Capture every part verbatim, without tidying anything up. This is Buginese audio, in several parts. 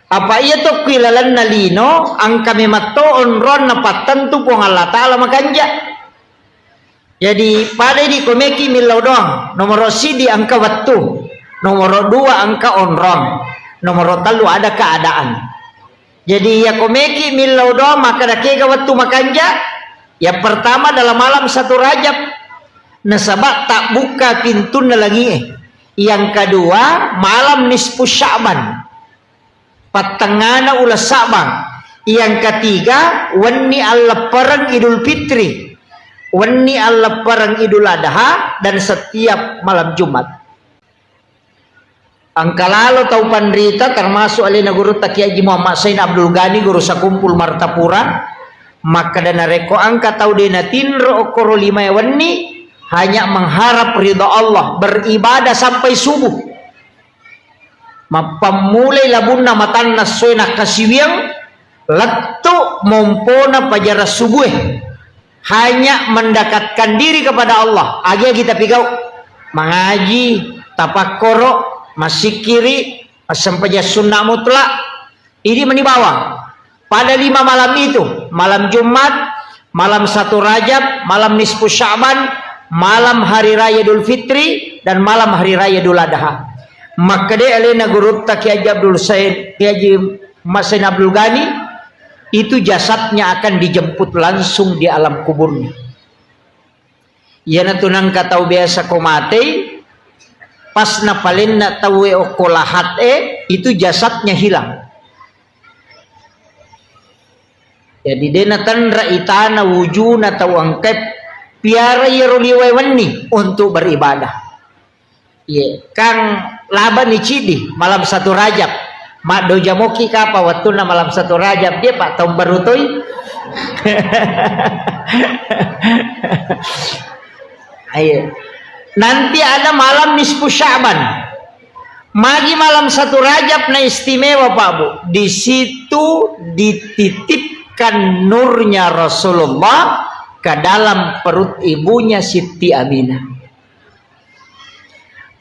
Apa iya tokki lalenna lino, engka memetto onronna pattentu Puang Allah Ta'ala makanja. Jadi, pada idi komeki millau doang. Nomoro sidi engka wettu. Nomoro dua engka onrong. Nomoro tellu ada keadaan. Jadi, iya komeki millau doang, maka dakega wettu makanja. Yang pertama dalam malam satu Rajab. Nasaba tabbuka pintunna langie. Yang kedua, malam nisfu Sya'ban. Pattengngana uleng Sa'bang. Yang ketiga, wenni alleppereng Idul Fitri, wenni alleppereng Idul Adha, dan setiap malam Jumat. Engka lalo tau panrita, termasuk alena gurutta Kiai Haji Muhammad Sain Abdul Ghani, guru sakumpul Martapura, makkeda narekko engka tau de natinro okkoro lima wenni, hanya mengharap ridha Allah, beribadah sampai subuh. Mappammulai labunna matanna essoe nakkasiwiang, lettu mompona pajarang subue. Hanya mendekatkan diri kepada Allah. Agi-agi tapigau. Mangaji, tapakkoro, massikkiri, massempajang sunnah mutlak. Idi meni bawang. Pada lima malam itu, malam Jumat, malam satu Rajab, malam nisfu Sya'ban, malam hari raya Idul Fitri, dan malam hari raya Idul Adha. Makkeda alena gurutta Kiai Haji Abdul Said, Kiai Haji Masen Abdul Ghani, itu jasadnya akan dijemput langsung di alam kuburnya. Iyanatu nengka tau biasa ko matei, pas napalenna tauwe okko lahat e, itu jasadnya hilang. Jadi de natenra itana wujuna tau engkae piara iyaro liwae wenni untuk beribadah. Iye, kang laba ni cidi malam satu Rajab. Maddoja moki kapa wettunna malam satu Rajab, dia Pak, tahun baru toi. Ayo. Nanti ada malam nisfu Sya'ban. Magi malam satu Rajab na istimewa, Pak Bu. Di situ dititipkan nurnya Rasulullah ke dalam perut ibunya Siti Aminah.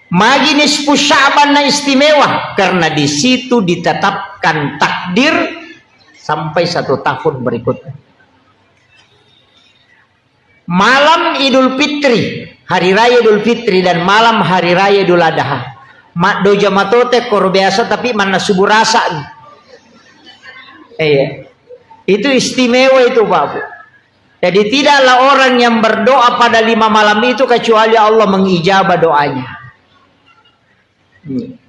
Magi nisfu Sya'ban na istimewa, karena di situ ditetapkan takdir sampai satu tahun berikutnya. Malam Idul Fitri, hari raya Idul Fitri dan malam hari raya Idul Adha. Maddoja matote koro biasa tapi manna subuh rasa. Iya. Itu istimewa itu, Pak Bu. Jadi tidaklah orang yang berdoa pada lima malam itu kecuali Allah mengijabah doanya. Hmm.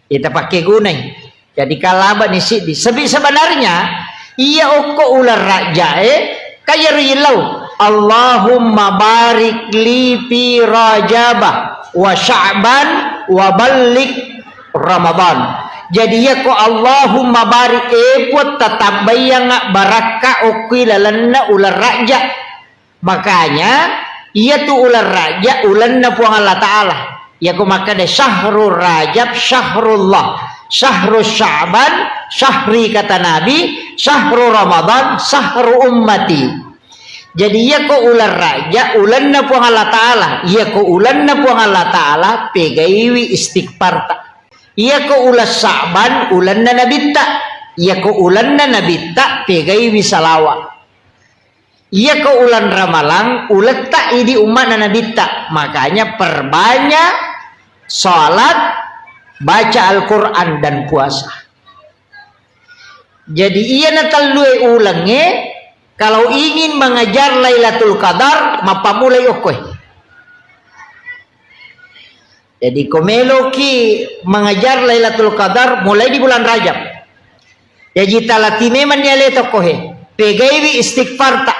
Kita pakai gunai. Jadi kalaba ni siddi. Sebi-, sebenarnya iya okko uleng Rajab e, kaya rilau. Allahumma barik li fi Rajaba wa Sya'ban wa ballik Ramadan. Jadi iya ko Allahumma barik, e Puang, tatabbayang barakka okki lalenna uleng Rajab. Makanya, iyatu uleng Rajab ulenna Puang Allah Ta'ala. Iyako makkeda, "Syahrul Rajab syahrullah, syahrul Sya'ban syahri," kata Nabi, "Syahrul Ramadan syahru ummati." Jadi, iyako uleng Rajab ulenna Puang Allah Ta'ala. Iyako ulenna Puang Allah Ta'ala, pegaiwi istighfarta. Iyako uleng Sya'ban ulenna Nabitta. Iyako ulenna Nabitta, pegaiwi salawat. Iyako uleng Ramalang, uletta idi umma'na Nabitta. Makanya perbanyak salat, baca Al-Quran, dan puasa. Jadi, iyana tellue ulengnge, kalau ingin mengejar Lailatul Qadar, mappammulai okkoe. Jadi, ko meloki mengejar Lailatul Qadar, mulai di bulan Rajab. Jaji, talati memanni aleta okkoe. Pegaiwi istighfarta.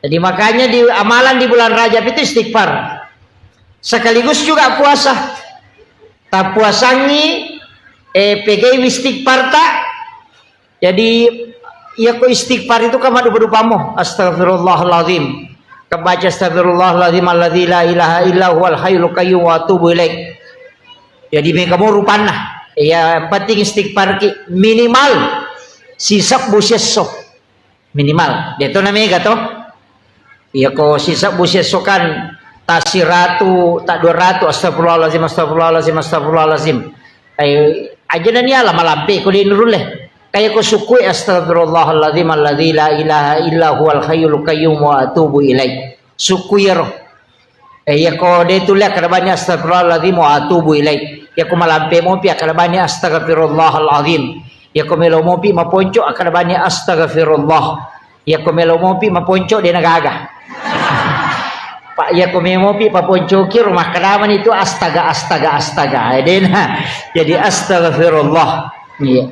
Jadi, makanya di amalan di bulan Rajab itu istighfar. Sekaligus juga puasa. Tapuasangi, eh, pegaiwi istighfarta. Jadi, iyako istighfar itu kan madupa-dupamo. Astagfirullahaladzim. Kebaca astagfirullahaladzim alladzi la ilaha illa huwal hayyul qayyum wa atubu ilaik. Jadi, mega mo rupanna. Ya, yang penting istighfar ki minimal sisebbu siesso. Minimal. Dia to na mega to. Iyako sisebbu siesso kan tasiratu, ta dua ratu, astagfirullahaladzim, astagfirullahaladzim, astagfirullahaladzim. Eh, Aja nani ala malampe ko de nurulle. Kaya ko sukui, "Astagfirullahaladzim alladzi la ilaha illa huwal hayyul qayyum wa atubu ilaih." Sukui ero. Eh, iya ko de tulle, akkeda bani, "Astagfirullahaladzim wa atubu ilaih." Iya ko malampe mopi, akkeda bani, "Astagfirullahaladzim." Iya ko melo mopi maponco, akkeda bani, "Astagfirullah." Iya ko melo mopi maponco, de nagaga. Pak, iya ko melo mopi paponcoki ro, makkedamani tu, "Astaga, astaga, astaga." Eh, dena. Jadi, astagfirullah. Iya.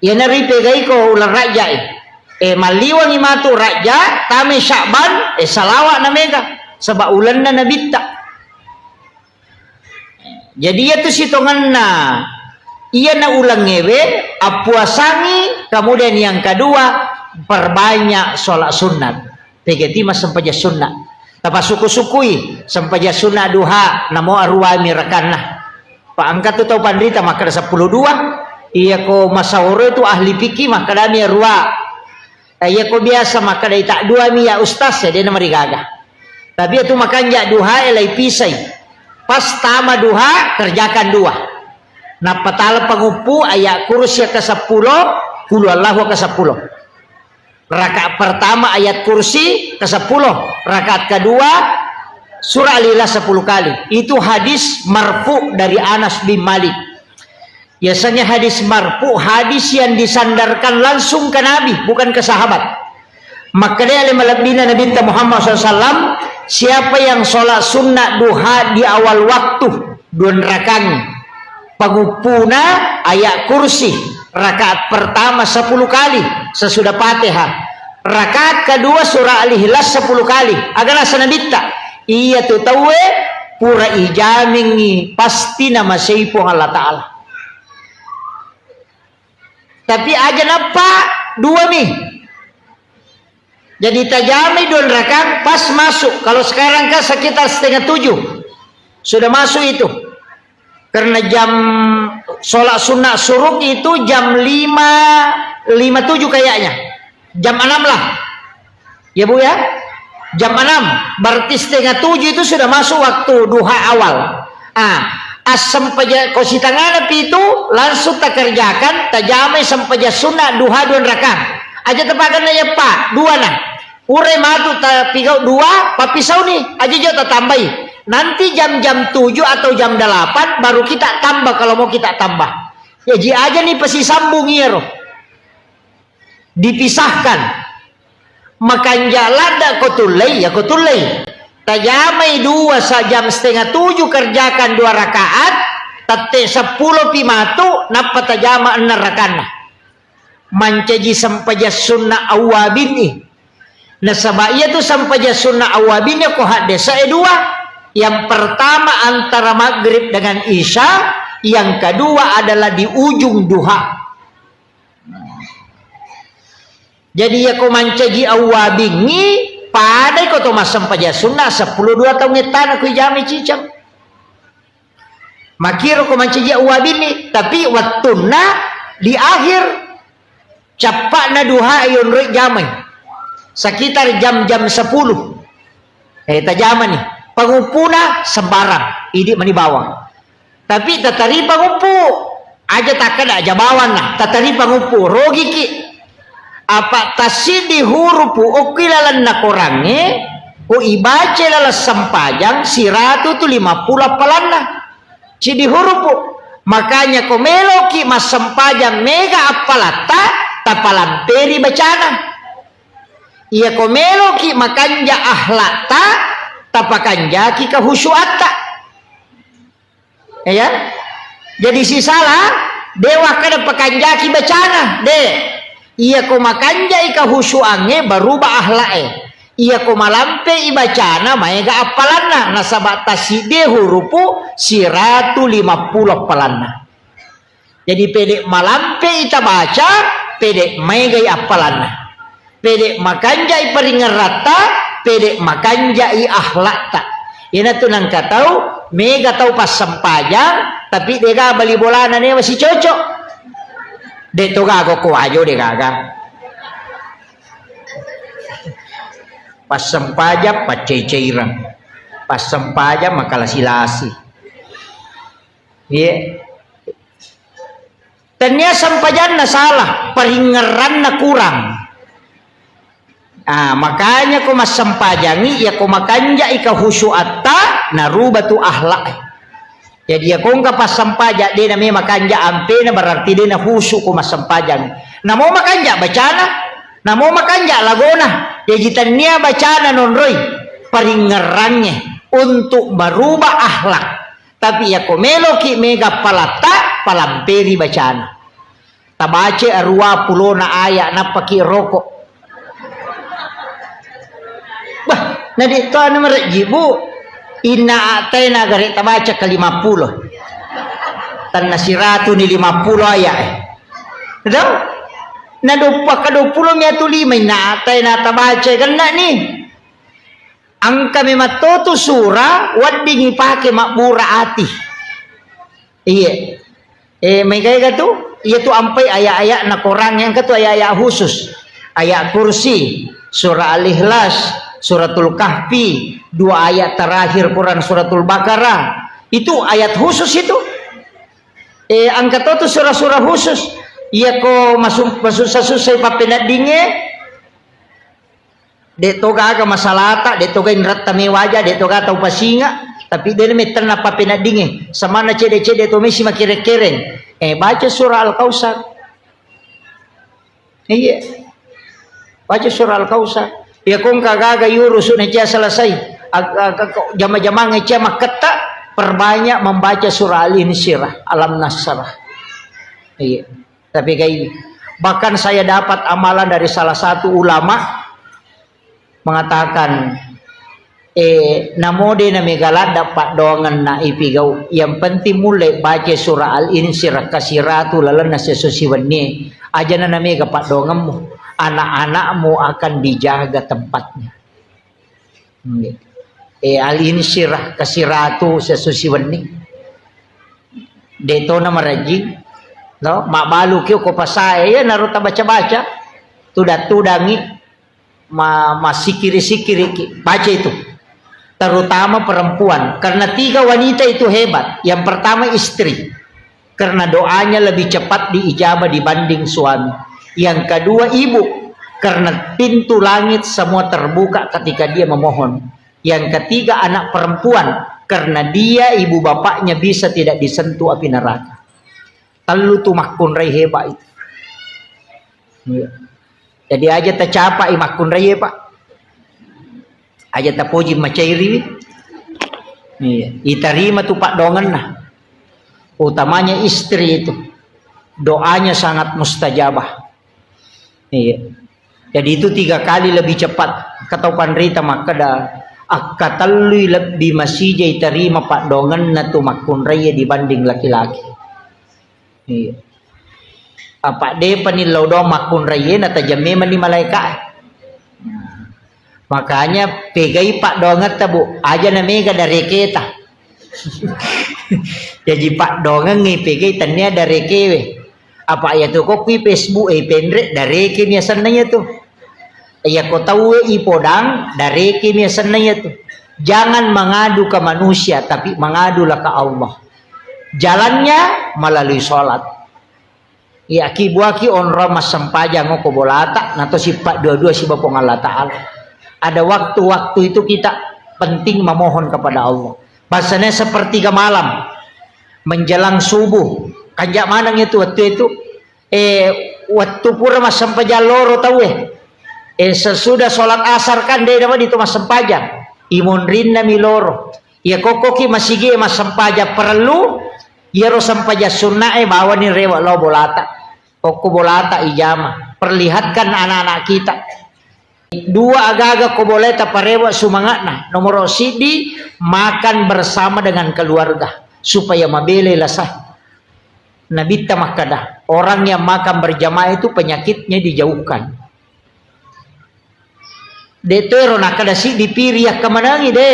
Iya naripegai ko uleng Rajja, eh. Eh, malliwangi matu Rajja, tame Sya'ban, eh, salawa na mega. Sebab ulenna Nabitta. Jadi, iyatu sitongenna iyana ulengngewe, appuasangi, kemudian yang kedua, perbanyak sholat sunat. Pegati massempajang sunna. Tapasukku-sukkui, sempajang sunna duha, namo aruami rakanna. Pa engka tu tau panrita makkeda seppulo dua, iya ko masahoro tu ahli fikih makkedami arua. Eh, iya ko biasa makkeda ita dua mi ya ustaz, ya dena marigaga. Tapi itu makanja duha e lai pisai. Pas tama duha, kerjakan dua. Nappa tala panguppu ayat kursi ke sepuluh, kulu Allahu ke sepuluh. Rakaat pertama ayat kursi ke sepuluh, rakaat kedua surah Al-Ikhlas sepuluh kali. Itu hadis marfu dari Anas bin Malik. Biasanya hadis marfu, hadis yang disandarkan langsung ke Nabi, bukan ke sahabat. Makkedai ale malebbina Nabitta Muhammad sallallahu alaihi wasallam, siapa yang sholat sunnah duha di awal waktu, dua rakangngi, panguppuna ayat kursi, rakaat pertama sepuluh kali sesudah Fatihah, rakaat kedua surah Al-Ikhlas sepuluh kali. Aga nasa Nabitta, iya tu tauwe pura ijamingngi pasti namasei Puang Allah Ta'ala. Tapi aja nappa dua mi. Jadi tajamai dua rakang pas masuk. Kalau sekarang kan sekitar setengah tujuh. Sudah masuk itu. Karena jam sholat sunnah syuruk itu jam lima, lima tujuh kayaknya. Jam enam lah. Ya, Bu, ya? Jam enam, berarti setengah tujuh itu sudah masuk waktu duha awal. Ah, assempajang, ko sitangana pitu, langsung takerjakan, tajamai sempajang sunnah duha dua rakang. Aja tapakanna ya, Pak, dua na. Pura matu tapigau dua, pappisau ni. Aja jo tatambai. Nanti jam-jam tujuh atau jam delapan baru kita tambah kalau mau kita tambah. Ya, ji aja ni pasisambung iyaro. Dipisahkan. Makanja ladda ko tullei, ya ko tullei. Tajamai dua sa-, jam setengah tujuh kerjakan dua rakaat, tette seppulo pi matu, nappa tajama enneng rakanna. Mancaji sempajang sunnah awwabin i. Nasaba iya tu sempajang sunnah awwabin ko haddesa e dua. Yang pertama antara maghrib dengan isya, yang kedua adalah di ujung duha. Jadi, iya ko mancaji awwabingngi, padai ko to massempajang sunna seppulo dua taung ettana ko ijamai ciceng. Makkiro ko mancaji awwabinni, tapi wettunna di akhir cappa'na duha yonroi jamai. Sekitar jam-jam sepuluh. Eh, tajamani. Panguppuna sembarang, idi mani bawang. Tapi tataripang uppu, aja takkeda aja bawanna, tataripang uppu, rogiki. Apa tassiddi hurupu okki lalenna korangnge, ko ibaca laleng sempajang siratu tu lima puluh appalanna. Siddi hurupu. Makanya ko meloki massempajang mega appalatta, tapalamperi bacana. Iya ko meloki makanja akhlakta, tapakanjaki kehusuatta. Ya, ya? Jadi sisala, de wakkeda pakanjaki bacana, de. Iya ko makanjai kahusuangnge, berubah akhlak e. Iya ko malampe i bacana, maega appalanna. Nasaba tasidde hurupu siratu lima puluh appalanna. Jadi pede malampe i tabaca, pede maegai appalanna. Pede makanjai paringeratta, pede makanjai akhlakta. Iyanatu nangka tau, mega tau passempajang, tapi dega bali bolana newa sicocok. De to gaga ko wajo de gaga. Passempajang paccai-caireng. Passempajang makalasi-lasi. Iya. Tennia sempajanna salah, paringngeranna kurang. Ah, makanya ko massempajangi, ya ko makanjai kehusuatta, naruba tu akhlak. Jadi ya ko engka passempajang de na me makanja ampena, berarti de na husu ko massempajang. Namo makanja bacana, namo makanja lagona. Jadi tennia bacana nonroi, paringngerangnge untuk merubah akhlak. Tapi ya ko meloki mega palatta, palamperi bacana. Tabace arua pulona aya nappaki roko. Bah, na de to anu marejji, Bu. Inna a'taina gare tabaca ke lima puluh. Tanna siratu ni lima puluh aya, eh. Betul? Na doppa ke dua puluh mi atu lima inna a'taina tabaca genna ni. Engka memang totu sura wedding ipake mabbura ati. Iya. Eh, mega-ega tu, iya tu ampai ayat-ayat na Quran yang ke tu ayat-ayat khusus. Ayat kursi, surah Al-Ikhlas, suratul Kahfi, dua ayat terakhir Quran suratul Baqarah. Itu ayat khusus itu. Eh, engka to tu surah-surah khusus. Iya ko masu-, masussa-sussai pappeneddingnge, de to gaga masalata, de to ga inretta me waja, de to ga tau pasinga, tapi de mettenna pappeneddingnge. Samanna cede-cede to mesi makere-kereng. Eh, baca surah Al-Kautsar. Iya. Baca surah Al-Kautsar. Ya ko engka gaga yurusu na cia selesai. Ag-, ag-, ko jama-jamang cia makketta, perbanyak membaca surah Al-Insyirah, Alam Nasrah. Iya. Tapi kai, bahkan saya dapat amalan dari salah satu ulama mengatakan, eh, namo de na mega ladda paddoangenna ipigau, yang penting mulle baca surah Al-Insyirah kasiratu lalenna seso siwennie, ajana na mega paddoangemmu, anak-anakmu akan dijaga tempatnya. Hmm. Eh, Al-Insyirah kasiratu seso siwenni. De to na marejjing, no? Mabbalu ki ko pasae, ya naro tabaca-baca, tudang-tudangi, ma-, masikiri-sikiri ki. Baca itu. Terutama perempuan, karena tiga wanita itu hebat. Yang pertama istri. Karena doanya lebih cepat diijabah dibanding suami. Yang kedua ibu, karena pintu langit semua terbuka ketika dia memohon. Yang ketiga anak perempuan, karena dia ibu bapaknya bisa tidak disentuh api neraka. Tellu tu makkunrai hebat itu. Iya. Jadi aja tacapai makkunrai, Pak. Aja tapoji macairiwi. Iya, itarima tu paddoangenna. Utamanya istri itu. Doanya sangat mustajabah. Iya. Jadi itu tiga kali lebih cepat. Katau panrita makkeda, akkatellui lebbi masija itarima paddoangenna tu makkunraie dibanding laki-laki. Iya. Apa depa ni lao doang makkunraie, natajang memang ni malaeka. Makanya pegai paddoangetta, Bu, aja na mega dareketa. Jaji paddoangengngi pegai tennia darekewe. Apa iya tu ko kui Facebook e penre dareke mi asenna iya tu. Iya ko tauwe ipodang dareke mi asenna iya tu. Jangan mengadu ke manusia, tapi mengadulah ke Allah. Jalannya melalui sholat. Iya, ki buaki onrong massempajang ko bolata, nato sippa dua-dua siba Puang Allah Ta'ala. Ada waktu-waktu itu kita penting memohon kepada Allah. Bahasanya sepertiga malam, menjelang subuh. Kanja maneng itu waktu itu. Eh, waktu pura massempajang loro tauwe. Eh, sesudah sholat asar kan de dapat itu massempajang. Imonrinna mi loro. Iya kokkoki masigi massempajang parellu, iyaro sempajang sunnae bawani rewe lao bolata. Kokko bolata ijama. Perlihatkan anak-anak kita. Dua agaga ko boleta parewe sumanga'na. Nomoro siddi, makan bersama dengan keluarga supaya mabelai lasa. Nabitta makkada, orang yang makan berjamaah itu penyakitnya dijauhkan. De to ero nakkeda siddi piri yakkamanangi, de.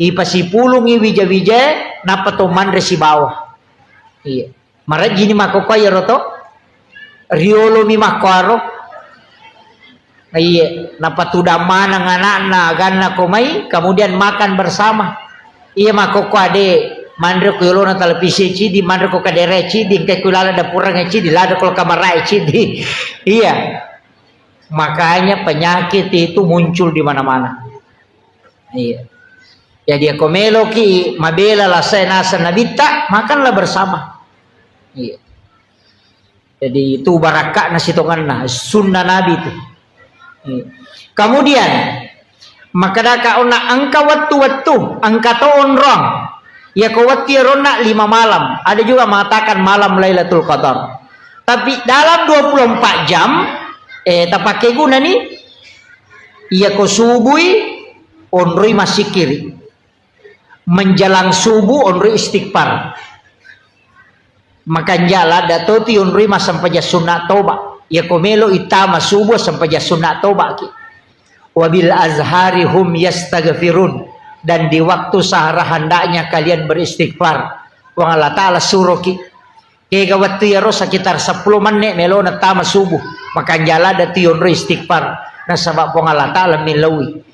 Ipasipulungi wija-wijae, nappa to manre sibawa. Iya. Marejjini makkokkoe iyaro to. Riolomi makkoaro. Iya, napatudang maneng anakna, aganna ko mai, kemudian makan bersama. Iya makkokko ade. Manre ko yolona televisi cidi, manre ko kadere cidi, engka ko lala dapurang cidi, lada ko kamara cidi. Iya. Makanya penyakit itu muncul di mana-mana. Iya. Jadi, ako meloki mabela lasai naseng Nabitta, makanlah bersama. Iya. Jadi, itu barakka'na sitongenna, sunnah Nabi itu. Iya. Kemudian, makkedaka onna engka wettu-wettu, engka to onrong. Iya ko wettu iyaronna lima malam. Ada juga mengatakan malam Lailatul Qadar. Tapi dalam dua puluh empat jam, eh, tapakai guna ni. Iya ko subui, onroi massikiri. Menjelang subuh, onroi istighfar. Makanja ladda to tu onroi massempajang sunna toba. Iya ko melo ittama subuh, sempajang sunna toba ki. Wabil azhari hum yastaghfirun. Dan di waktu sahara hendaknya kalian beristighfar. Puang Allah Ta'ala suroki. Kega wettu iyaro sekitar seppulo menne' melona tama subuh. Makanja ladda tu onroi istighfar. Nasaba Puang Allah Ta'ala millaui.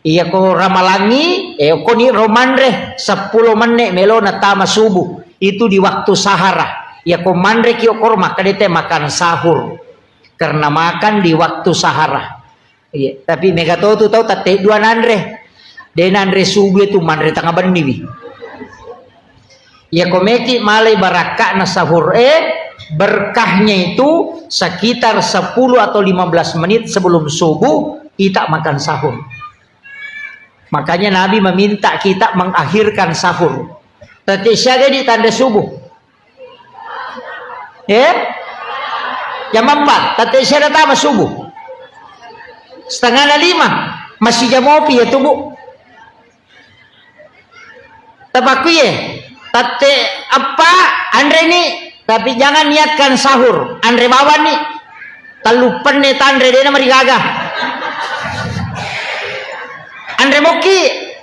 Iya ko ramalangi, eh, koni ro manre seppulo menne' melona tama subuh. Itu di waktu sahara. Iya ko manre ki okoro makkeda te makan sahur. Karena makan di waktu sahara. Iya, tapi mega to tu tau tette dua nanre. De nanre subuh itu manre tengah benni wi. Iya ko meki malai barakka'na sahur, eh, berkahnya itu sekitar sepuluh atau lima belas menit sebelum subuh kita makan sahur. Makanya Nabi meminta kita mengakhirkan sahur. Tette siaga di tanre subuh. Eh? Jam empat, tette siaga tama subuh. Setengah na lima, masih jam opi ya tubuh. Tapakkuye, tette eppa, anreni, tapi jangan niatkan sahur, anre bawani. Tellu penne tanre, dena marigaga. Anre mokki,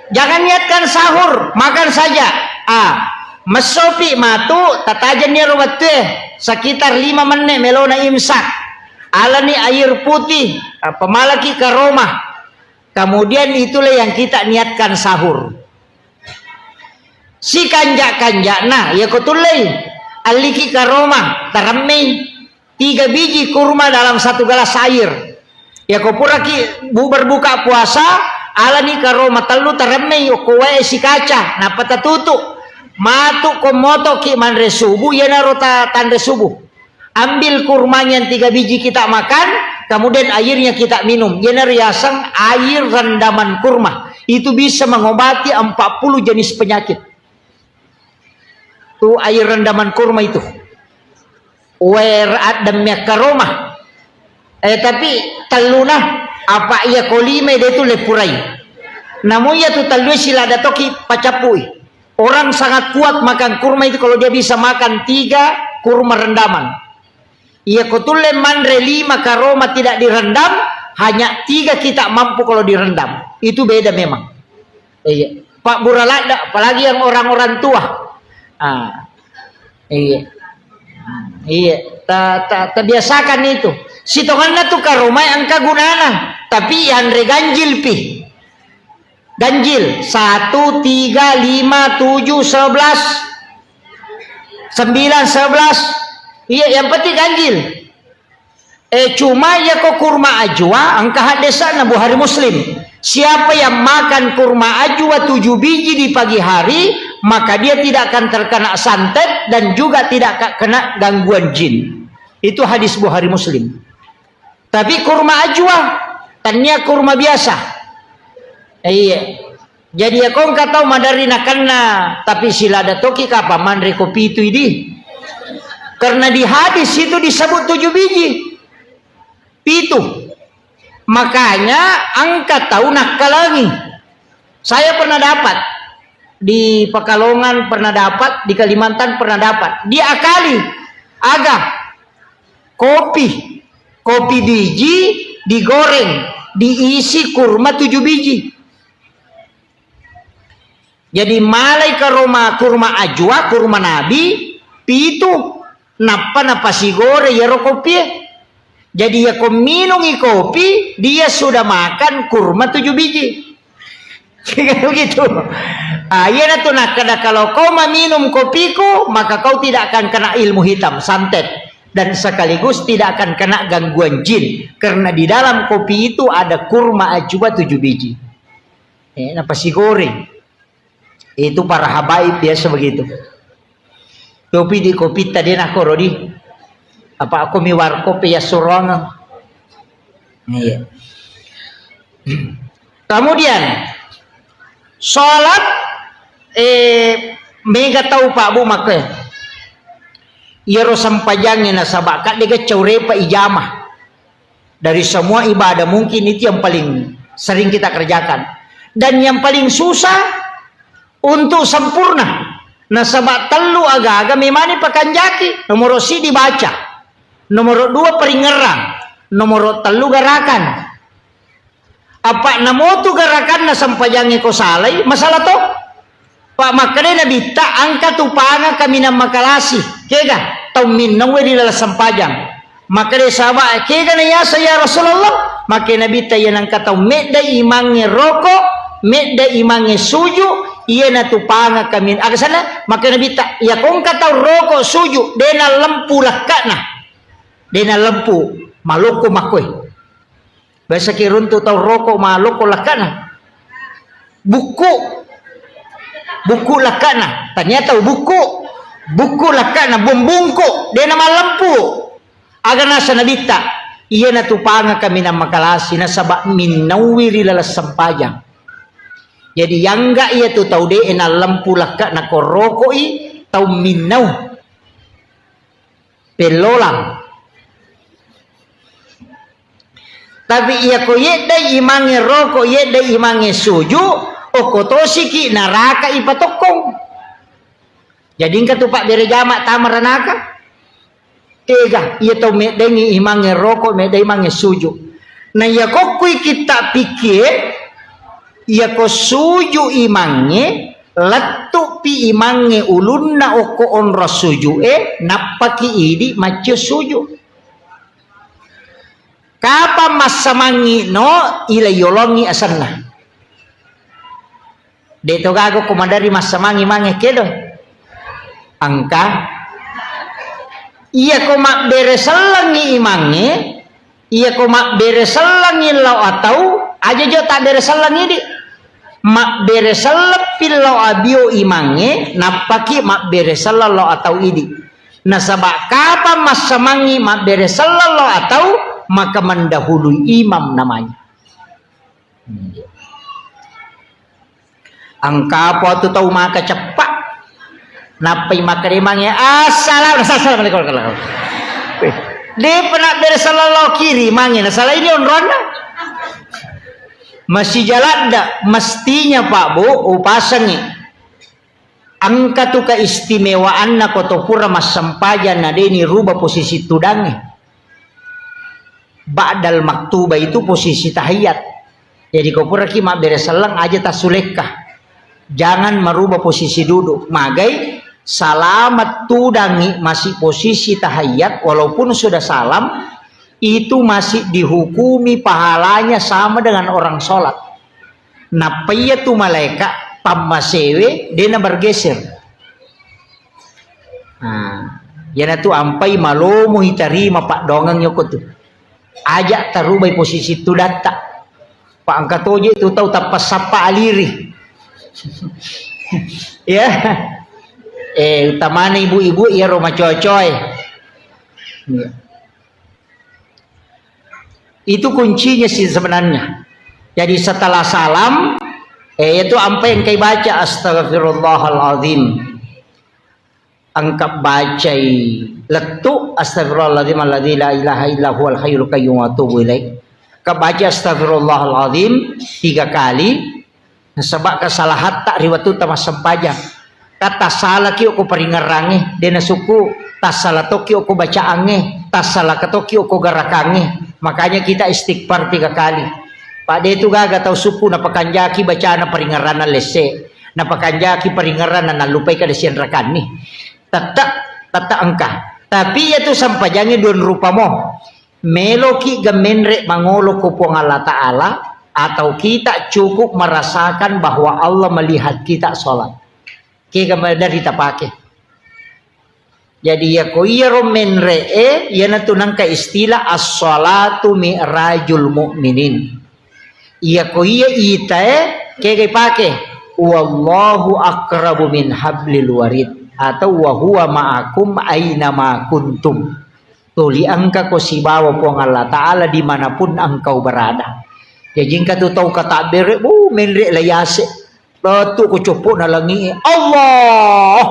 jangan niatkan sahur, makan saja. Ah, messopi matu, tatajenni ro wettue, sekitar lima menne melona imsak. Alani air putih, ah, pemalaki karoma. Kemudian itulah yang kita niatkan sahur. Sikanja-kanjana, iya ko tullei, alliki karoma, taremmei tiga biji kurma dalam satu gelas air. Iya ko puraki bu-, berbuka puasa, alani karoma tellu taremmei okko wae sikaca, nappa tatutu. Matu ko motoki manre subuh, iyanaro ta-, tanre subuh. Ambil kurmanya yang tiga biji kita makan, kemudian airnya kita minum. Iyana riaseng air rendaman kurma. Itu bisa mengobati empat puluh jenis penyakit. Tu air rendaman kurma itu. Wer addem yakkaroma. Eh, tapi telluna, apa iya kolime de tu lepurai. Namun iya tu tellue silada toki pacappui. Orang sangat kuat makan kurma itu kalau dia bisa makan tiga kurma rendaman. Iya, ko tulle manre lima karoma tidak direndam, hanya tiga kita mampu kalau direndam. Itu beda memang. Iya. Pak Buraladda, apalagi yang orang-orang tua. Ah, iya. Iya, ta, ta, tabiasakan itu. Sitonganna tu karomai engka gunana, tapi yanre ganjil pi. Ganjil, satu, tiga, lima, tujuh, sebelas, sembilan, sebelas. Iya, yang penting ganjil. Eh, cuma iya ko kurma ajwa, engka haddesanna Bukhari Muslim. Siapa yang makan kurma ajwa tujuh biji di pagi hari, maka dia tidak akan terkena santet dan juga tidak ka-, kena gangguan jin. Itu hadis Bukhari Muslim. Tapi kurma ajwa, tania kurma biasa. Iya. Jadi, iya ko engka tau maderri nakenna, tapi silada toki kapang manre ko pitu idi. Karena di hadis itu disebut tujuh biji. Pitu. Makanya engka tau nakkalangi. Saya pernah dapat di Pekalongan, pernah dapat di Kalimantan, pernah dapat. Diakali. Aga? Kopi. Kopi biji digoreng, diisi kurma tujuh biji. Jadi malai karoma kurma ajwa, kurma nabi, pitu, nappa napasigoreng iyaro kopie. Jadi iya ko minungi kopi, dia sudah makan kurma tujuh biji. Begitu. Ah, iyanatu nakkeda, kalau kau meminum kopiku, maka kau tidak akan kena ilmu hitam, santet, dan sekaligus tidak akan kena gangguan jin, karena di dalam kopi itu ada kurma acuba tujuh biji. Eh, napa sigoreng? Itu para habaib biasa begitu. Kopi di kopi tadi nak koro di. Apa aku mi warkop ya surong. Iya. Kemudian sholat, eh, mega tau Pak Bu makke. Iyaro sempajangnge nasaba kadde ga caurepa ijama. Dari semua ibadah mungkin itu yang paling sering kita kerjakan. Dan yang paling susah untuk sempurna. Nasaba tellu agaga memani pakanjaki. Nomoro sidi baca. Nomoro dua paringerang. Nomoro tellu garakan. Apa namotu garakanna sempajangnge ko salai, masalah to? Pak, makkeda Nabitta, engka tu panga kaminang makalasi. Kega? Tau minnaue ri laleng sempajang. Makkeda sahaba, kega na yaseng ya Rasulullah? Makkeda Nabitta, iya nengka tau medda imangnge roko, medda imangnge suju, iyanatu panga kamin-, aga sana? Makkeda Nabitta, iya kongka tau roko suju, de nalempu lakkana. De nalempu, maloko makkoe. Biasa ki runtu tau roko maloko lakkana. Bukku. Bukku lakkana. Tania tau bukku. Bukku lakkana, bumbungku. De namallempu. Aga nasa Nabitta. Iyanatu panga kaminang makalasi nasaba minnaui ri laleng sempajang. Jadi yangga iyatu tau de nalempu lakkana ko rokoi tau minnau. Pellolang. Tapi iya ko yeddai imangnge roko, yeddai imangnge suju, okko tosiki naraka ipatokkong. Jadi engka tu pabbere jama tama ranaka. Tega, iya tau meddengi imangnge roko, meddai imangnge suju. Na iya kokkui kitta pikkie, iya ko suju imangnge, lettupi imangnge ulunna okko onrong sujue, nappaki idi maccio suju. Kapang massamangngi no, ila yolongngi asenna. De to gaga ko madari massamangngi mange kedo. Engka. Iya ko mabbere sellengngi imangnge, iya ko mabbere sellengngi lao atau, aja jo tabbere selleng idi. Mabbere selleppi lao abio imangnge, nappaki mabbere selleng lao atau idi. Nasaba kapang massamangngi mabbere selleng lao atau, maka mendahului imam namanya. Engka apa tu tau maka ceppa. Nappai makkedemangnge, "Assalam-, assalamualaikum warahmatullahi wabarakatuh." Weh, depa nabbere selleng lao kiri mange, nasala ini onronna. Masih jaladda, mestinya Pak Bu, upasengi. Engka tu keistimewaanna ko to pura massempajang na de niruba posisi tudangnge. Ba'dal maktuba itu posisi tahiyat. Jadi ko puraki mabbere selleng aja tassulekka. Jangan merubah posisi duduk. Magai salama tudangngi masih posisi tahiyat walaupun sudah salam, itu masih dihukumi pahalanya sama dengan orang sholat. Nappa iya tu malaeka pammasewe de na bergeser. Nah, iyanatu ampai malomo itarima paddoangeng yoko tu. Aja tarubai posisi tudatta. Pa engka toje tu tau tappa sappa aliri. Ya. Eh, utamana ibu-ibu iyaro macocoe. Iya. Itu kuncinya sih sebenarnya. Jadi setelah salam, eh, itu ampai engkai baca, "Astagfirullahaladzim." Engka bacai lettu, "Astagfirullahaladzim alladzi la ilaha illa huwal hayyul qayyum wa atubu ilaih." Engka baca, "Astagfirullahaladzim," tiga kali. Nasaba kesalahatta ri wettutta massempajang. Ka tassalaki okko paringerrangnge, de nasukku, tassala tokki okko bacaangnge, tassalaka tokki okko garakangnge. Makanya kita istighfar tiga kali. Pa de tu gaga tau sukku napakanjaki bacana paringerranna lesse, napakanjaki paringerranna nallupai kada sianrakanni. Tette, tette engka. Tapi iya tu sempajangnge duang rupa mo. Meloki ga menre mangolo ko Puang Allah Ta'ala, Atau kita cukup merasakan bahwa Allah melihat kita sholat. Kega maderri tapake. Jadi, iyako iyaro menre'e, iyanatu nangka istilah as-shalatu mi'rajul mu'minin. Iyako iya itae, kega ipake? Wallahu aqrabu min hablil warid atau wa huwa ma'akum aina ma kuntum. Tuli engkako sibawa Puang Allah Ta'ala dimanapun engkau berada. Jaji engka tu tau katabbere, bu, menre la yase. Lettu ko coppo'na langi'e. Allahu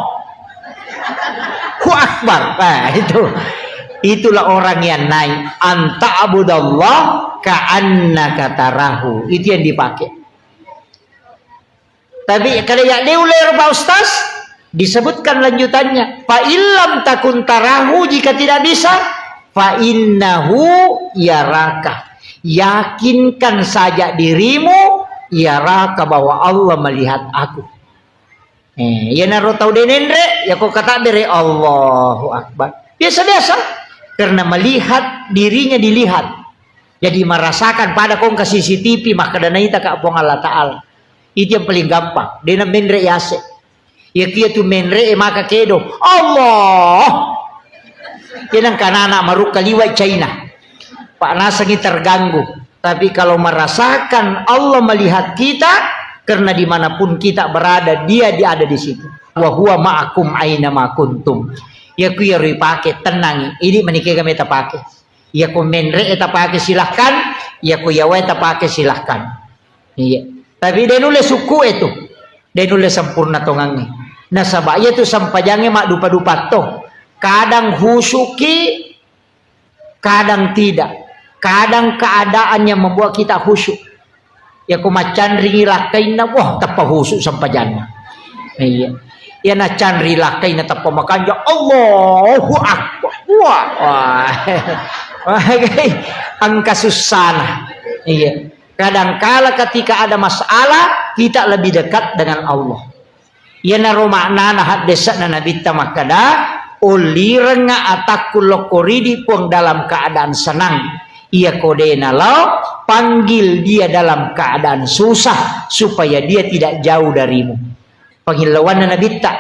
Akbar. Nah, itu. Itulah orang yang naik. Anta abudallah ka'annaka tarahu. Itu yang dipakai. Tapi kada ya de ulle ro, Pak Ustaz, disebutkan lanjutannya. Fa illam takun tarahu, jika tidak bisa, fa innahu yaraka. Yakinkan saja dirimu, yaraka, bahwa Allah melihat aku. Eh, iyanaro tau de nenre, yako katabbere, Allahu Akbar. Biasa-biasa, karena melihat dirinya dilihat. Jadi merasakan pada kongka C C T V, makkeda naita ka Puang Allah Ta'ala. Itu yang paling gampang. Dena menre yase. Ya kia tu menre maka kedo. Allah. Kenang kanana marukka liwat China. Pak nasangi terganggu. Tapi kalau merasakan Allah melihat kita, karena dimanapun kita berada, Dia, Dia ada di situ. Wa huwa ma'akum aina ma kuntum. Ya ku ya ripake tenangi. Ini menikah kami tapake. Iyako menre'e tapake, silahkan. Iyako yawae tapake, silahkan. Iya. Tapi de nulle sukku'e tu. De nulle sempurna tongangnge. Nasaba iya tu sempajangnge maddupa-dupa to. Kadang khusyuki, kadang tidak. Kadang keadaan yang membuat kita khusyuk. Iyako maccanringi lakkainna, wah, tappa husu sempajanna. Iya. Iya nacanri lakkainna tappa makanja, Allahu Akbar. Wah, wah. Wah, engka sussana. Iya. Kadangkala ketika ada masalah, kita lebih dekat dengan Allah. Iyanaro maknana haddese'na Nabitta makkeda, "Ullirengnga atakku lokko ridi Puang dalam keadaan senang. Iyako de nalao, panggil dia dalam keadaan susah supaya dia tidak jauh darimu." Pangillauanna Nabitta,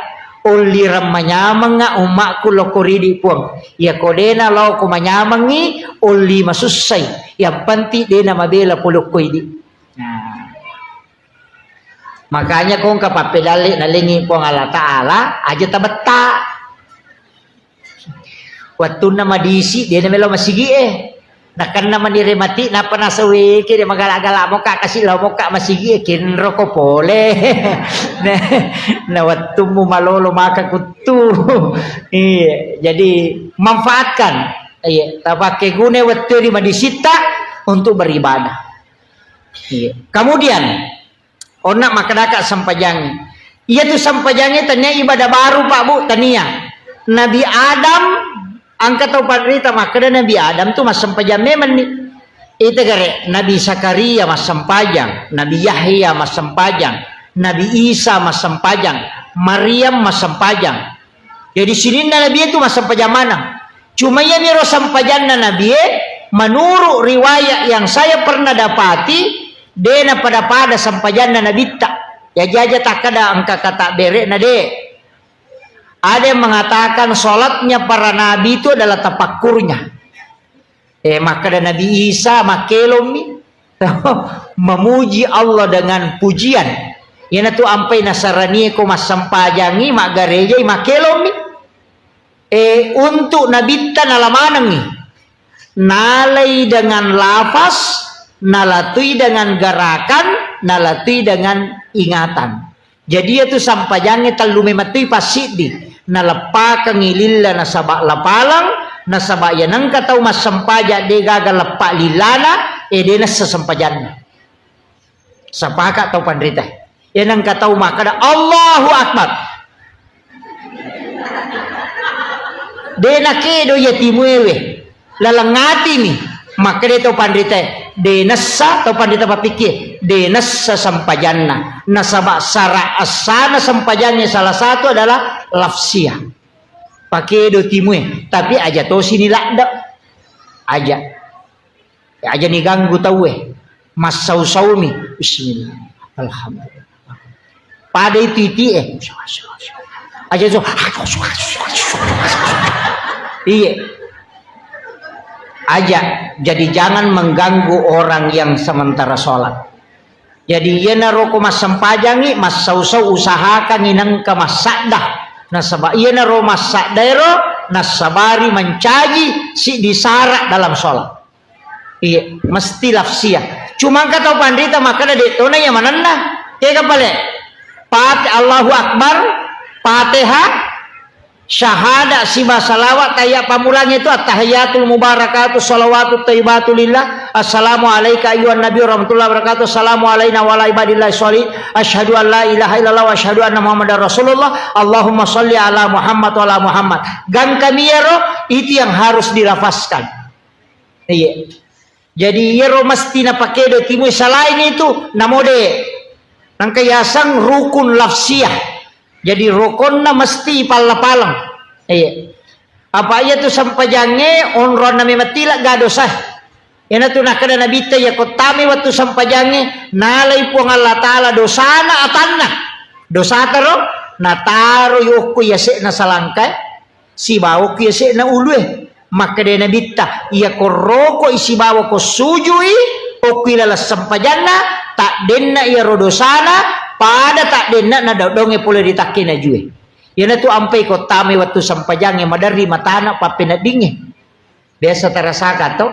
"Ullireng manyamengnga ummakku lokko ridi Puang. Iyako de nalao ko manyamengngi, ulli masussai. Yang penting de namabela polokko idi." Nah. Makanya kongka pappedalle nalengi Puang Allah Ta'ala, aja tabetta. Wettunna madisi, de namelo masigi'e. Nakenna manire mati, napa nasaweke, de magala-gala mokka kasi lao mokka masigi'e, kenroko pole. Na, na wettummu malolo maka kuttu. Iya, jadi manfaatkan. Iya, tapake gune wettu ri madisitta untuk beribadah. Iya. Kemudian, onna makkedaka sempajangnge. Iyatu sempajangnge tania ibadah baru, Pak, Bu, tania. Nabi Adam, engka tau panrita makkeda Nabi Adam tu massempajang memenni. Ita gare, Nabi Zakaria massempajang, Nabi Yahya massempajang, Nabi Isa massempajang, Maryam massempajang. Jadi sininna Nabi itu massempajang maneng. Cuma iya miro sempajanna Nabi e, menurut riwayat yang saya pernah dapati, de napada-pada sempajanna Nabitta. Jaji aja takkeda engka kata bere'na de. Ada yang mengatakan sholatnya para nabi itu adalah tafakkurnya. Eh, makkeda Nabi Isa, makkelommi. Memuji Allah dengan pujian. Iyanatu ampai nasaranie ko massempajangi, maggarejai, makkelommi. Eh, untuk Nabitta nala manengngi. Nalai dengan lafaz, nalatui dengan gerakan, nalatui dengan ingatan. Jadi, iyatu sampajangnge tellu memettui passiddi. Naleppakengngi lilla nasaba lapaleng, nasaba iya nengka tau massempajang de gaga leppa lillana, e de nessa sempajanna. Sepakat tau panrita. Iya nengka tau makkeda, "Allahu Akbar." De nakedo iya timuewe. Laleng atimi, makkeda tau panritae, de nessa, tau panrita pappikie, de nessa sempajanna. Nasaba sara essana sempajangnge salah satu adalah lafsia. Pakedo timue, tapi aja tosi ni ladde. Aja. Aja ni ganggu tauwe. Massau-saumi. Bismillah. Alhamdulillah. Pada itu iti eh. Aja so. Iya. Aja. Jadi jangan mengganggu orang yang sementara sholat. Jadi iyanaro ko massempajangi, massau-sau usahakangi nengka massadda. Nasaba iyanaro massadda ero nassabari mancaji siddi sara dalam sholat. Iya, mesti lafsiah. Cuma engka tau panrita makkeda de' tona iya manenna. Tega pale? Pate-, Allahu Akbar, Fatihah, syahada siba salawat, tayya pamulang itu at-tahiyatul mubarakatuh salawatut thayyibatu lillah. Assalamu alaika ayyuhan nabi warahmatullahi wabarakatuh. Assalamu alaina wa ala ibadillahi sholih. Asyhadu an la ilaha illallah wa asyhadu anna Muhammadar Rasulullah. Allahumma sholli ala Muhammad wa ala Muhammad. Gangkami ero itu yang harus dilafazkan. Iya. Jadi iyaro mesti napakedo timui, selain itu namode. Nangka yaseng rukun lafsiah. Jadi rokonna mesti palla-palang. Iya. Apa iya tu sempajangnge onronna memettila ga dosa. Iyana tu nakkeda Nabitta, iya ko tame wettu sempajangnge nalai Puang Allah Ta'ala dosana atanna. Dosata ro nataro yokko yase'na salangkae. Sibawa okki yase'na ulue. Makkeda Nabitta, iya ko rokoi sibawa ko sujui, okki laleng sempajanna, taddenna iyaro dosana, pada taddenna na daddongnge pole ri takkena jue. Iyanatu ampai ko tamai wettu sempajangnge maderri matana pappeneddingnge. Biasa tarasaka to?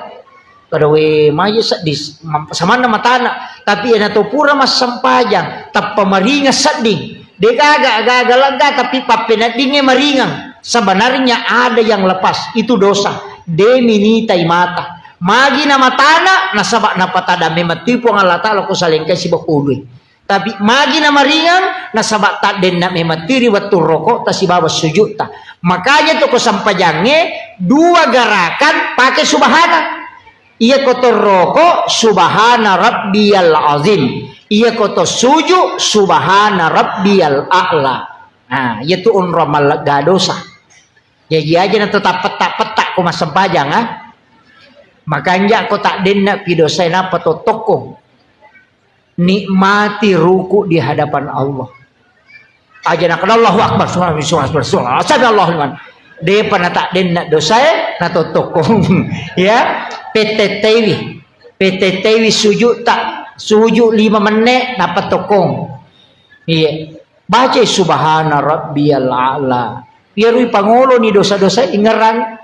Kada we maje sedding, mam-, samanna matana. Tapi iyana to pura massempajang, tappa maringeng sedding. De gaga, gaga lega, tapi pappeneddingnge maringeng. Sebenarnya ada yang lepas, itu dosa. De minitai mata. Magi na matana, nasaba napatada memettui Puang Allah Ta'ala ko salengkai sibawa ko ulue. Tapi magi na maringeng, nasaba taddenna memettui ri wettu rokokta sibawa sujudta. Makanya to ko sempajangnge dua gerakan pake subhana. Iya ko to roko, subhana rabbiyal azim. Iya ko to suju, subhana rabbiyal a'la. Nah, iya tu onrong mallegga dosa. Jaji aja na to tappetta-petta ko massempajang, ah. Makanja ko taddenna pi dosae nappa to tokko. Nikmati ruku di hadapan Allah. Aja nakkeda Allahu Akbar, subhanallah, subhanallah, subhanallah, sami Allahu liman. Depa na taddenna dosae, na to tokkong. Ya, petetteiwi. Petetteiwi sujud ta, sujud lima menne, nappa tokkong. Iya. Baca subhana rabbiyal a'la. Iyarui pangoloni dosa-dosa ingerang.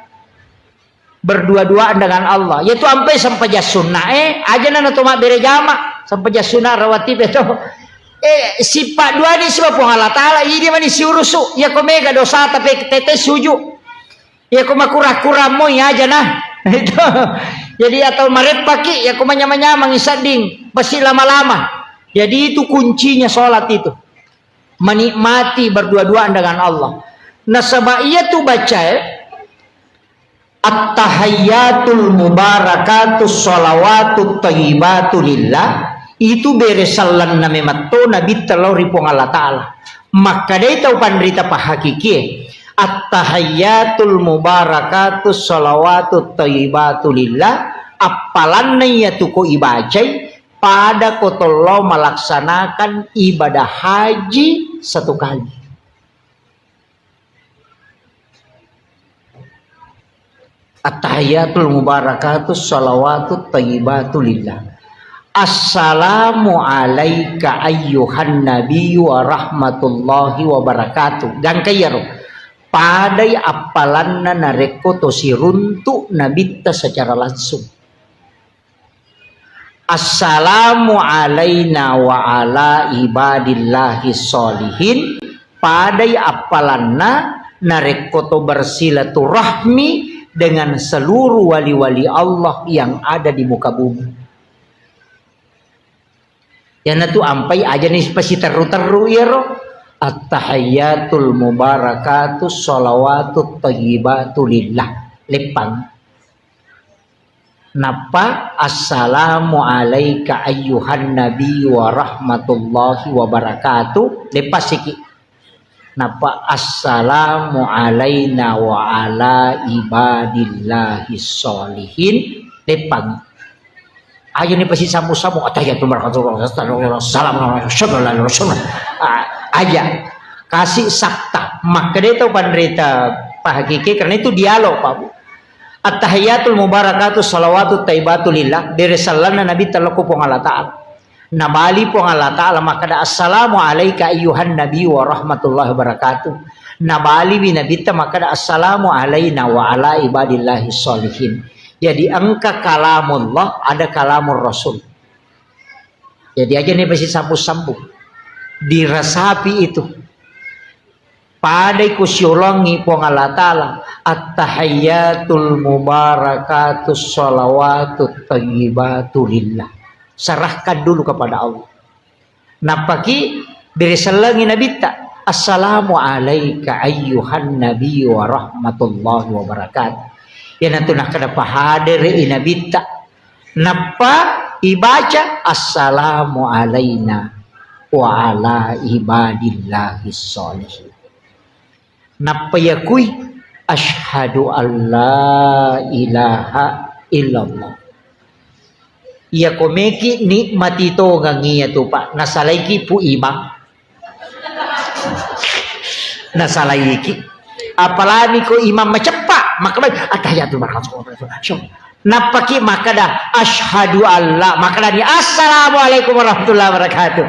Berdua-duaan dengan Allah. Yaitu ampai sempajang sunnae, aja na to mabbere jama, sempajang sunna rawatib itu. Eh, sippa duani siba Puang Allah Ta'ala, idi mani siurusu, ya ko mega dosa tapi tete suju. Ya ko makurang-kurang mo, ya aja nah. Itu. Jadi atau mareppaki, ya ko manyamang-nyamang sedding, pasti lama-lama. Jadi itu kuncinya sholat itu. Menikmati berdua-duaan dengan Allah. Nasaba iya tu bacae, At-tahayyatul mubarakatus shalawatut thayyibatu lillah, itu bere sellenna memetto Nabitta lao ri Puang Allah Ta'ala. Makkedai tau panrita pahakikie, at-tahayyatul mubarakatus shalawatut thayyibatu lillah, appalanna iyatu ko ibacai, pada ko tollo melaksanakan ibadah haji satu kali. At-tahiyyatul mubarakatus shalawatut thayyibatu lillah. Assalamu alaika ayyuhan nabiyyu wa rahmatullahi wa barakatuh. Gangka iyaro. Padai appalanna narekko to siruntu nabitta secara langsung. Assalamu alaina wa ala ibadillahi sholihin, padai appalanna narekko to bersilaturahmi dengan seluruh wali-wali Allah yang ada di muka bumi. Iyanatu ampai aja ni pasiterru-terru iyaro. At-tahiyyatul mubarakatus shalawatut thayyibatu lillah. Leppang. Nappa, "Assalamu alaika ayyuhan nabiyyu wa rahmatullahi wa barakatuh." Leppasiki. Nappa, "Assalamu alaina wa ala ibadillahi sholihin." Leppang. Aja ni pasi sambu-sambu, "Attahiyatu barakatuh, salam, salam, salam." Ah, aja. Kasih sakta. Makkeda tau panrita pahakiki, karena itu dialog, Pak Bu. Attahiyatul mubarakatuh salawatut taibatu lillah, bere sallanna Nabitta lao ko Puang Allah Ta'ala. Nabali Puang Allah Ta'ala makkeda, "Assalamu alaika ayyuhan nabi wa rahmatullahi wabarakatuh." Nabaliwi Nabitta makkeda, "Assalamu alaina wa ala ibadillahi sholihin." Jadi engka kalamullah, ada kalamur Rasul. Jadi aja ni pasi sambung-sambung. Diresapi itu. Padai ku siolongi Puang Allah Ta'ala, "Attahiyatul mubarakatus shalawatut thayyibatu lillah." Serahkan dulu kepada Allah. Nappaki bere sellengi Nabitta, "Assalamu alaika ayyuhan nabi wa rahmatullahi wa barakatuh." Iyanatu nakkeda pahadere i Nabitta. Nappa ibaca, "Assalamu alaina wa ala ibadillahis sholihin." Nappa yakui, "Asyhadu an la ilaha illallah." Iyako meki nikmati tongang iyatu, Pak, nasalaiki pu imang. Nasalaiki. Apalagi ko imam maceppa, maka, "Attahiyatu barakatuh." Nappaki makkeda, "Asyhadu alla," makkedani, "Assalamualaikum warahmatullahi wabarakatuh."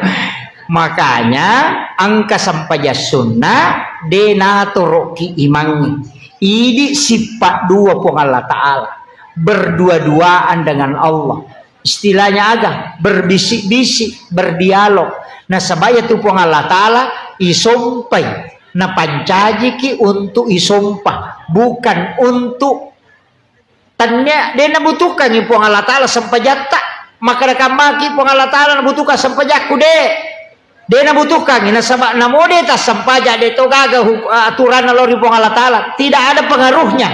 Makanya engka sempajang sunna de natoroki imangnge. Idi sifat dua Puang Allah Ta'ala. Berdua-duaan dengan Allah. Istilahnya aga? Berbisik-bisik, berdialog. Nasaba iyatu Puang Allah Ta'ala isompai, napancajiki untuk isompa, bukan untuk Tennia de nabutuhkangngi Puang Allah Ta'ala sempajatta. Makkeda kammaki Puang Allah Ta'ala nabutuhkan sempajakku, de. De nabutuhkangngi, nasaba namo de tassempaja, de to gaga huk-, aturanna lao ri Puang Allah Ta'ala. Tidak ada pengaruhnya.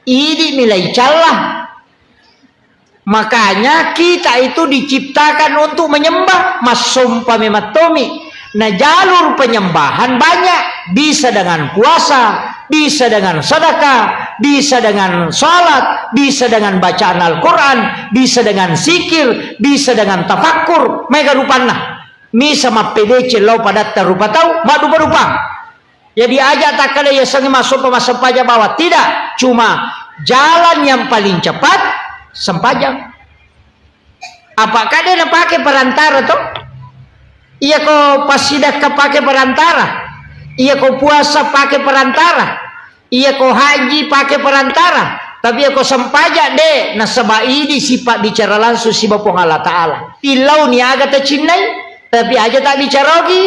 Idi milai calla. Makanya kita itu diciptakan untuk menyembah, massompa memang tomi. Nah, jalur penyembahan banyak, bisa dengan puasa, bisa dengan sedekah, bisa dengan salat, bisa dengan bacaan Al-Quran, bisa dengan zikir, bisa dengan tafakkur, maega rupanna. Misa mappedeceng lao padatta rupa tau, maddupa-dupa. Jadi aja takkeda yasengnge massompa massempajang bawang, tidak, cuma jalan yang paling cepat sempajang. Apakah de napake perantara to? Iyako passidekka pake perantara, iyako puasa pake perantara, iyako haji pake perantara, tapi iyako sempajang de, nasaba idi sipabbicara langsung siba Puang Allah Ta'ala. Tillauni aga tacinnai, tapi aja tabbicara ogi.